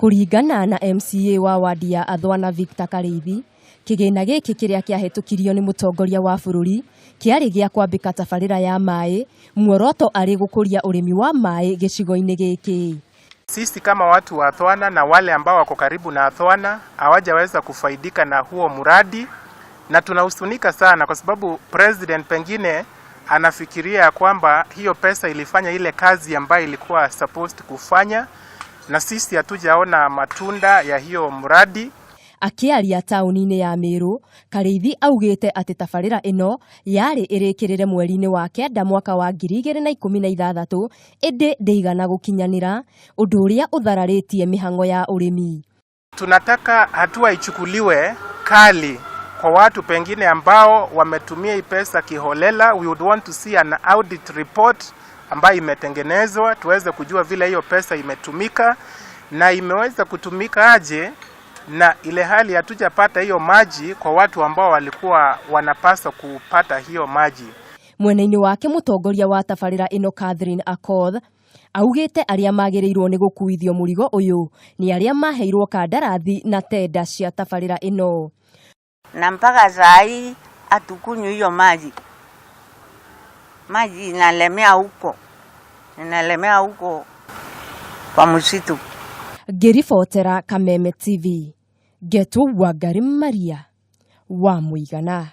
Kũringana na MCA wa wadi ya Athwana Victor Karĩithi, kĩgĩna gĩkĩ kĩrĩa kĩahĩtũkirio nĩ mũtongoria wa bũrũri kĩarĩ gĩa kwambĩka tabarĩra ya maĩ, muoroto arĩ gũkũria ũrĩmi wa maĩ gĩcigo-inĩ gĩkĩ. Sisi kama watu wa Athwana na wale ambao wako karibu na Athwana hawajaweza kufaidika na huo mradi, na tunahuzunika sana kwa sababu president pengine anafikiria kwamba hiyo pesa ilifanya ile kazi ambayo ilikuwa supposed kufanya, na sisi hatujaona matunda ya hiyo mradi. Akĩaria taũni-inĩ ya Meru, Karĩithi augĩte atĩ tabarĩra ĩno yarĩ ĩrĩkĩrĩre mweri-inĩ wa kenda mwaka wa 2016, ĩndĩ ndĩigana gũkinyanĩra, ũndũ ũrĩa ũthararĩtie mĩhang'o ya ũrĩmi. Tunataka hatua ichukuliwe kali kwa watu pengine ambao wametumia hii pesa kiholela. We would want to see an audit report ambayo imetengenezwa tuweze kujua vile hiyo pesa imetumika na imeweza kutumika aje, na ile hali hatujapata hiyo maji kwa watu ambao walikuwa wanapaswa kupata hiyo maji. Mwena-inĩ wake, mũtongoria wa tabarĩra ĩno Catherine Akoth augĩte arĩa magĩrĩirwo nĩ gũkuithio mũrigo ũyũ nĩ arĩa maheirwo kandarathi na tenda cia tabarĩra ĩno. Na mpaka saa hii hatukunywi hiyo maji. Maji inalemea huko, inalemea huko kwa msitu. Ngĩribotera Kameme TV, ngetwo Wangari Maria wa Mũigana.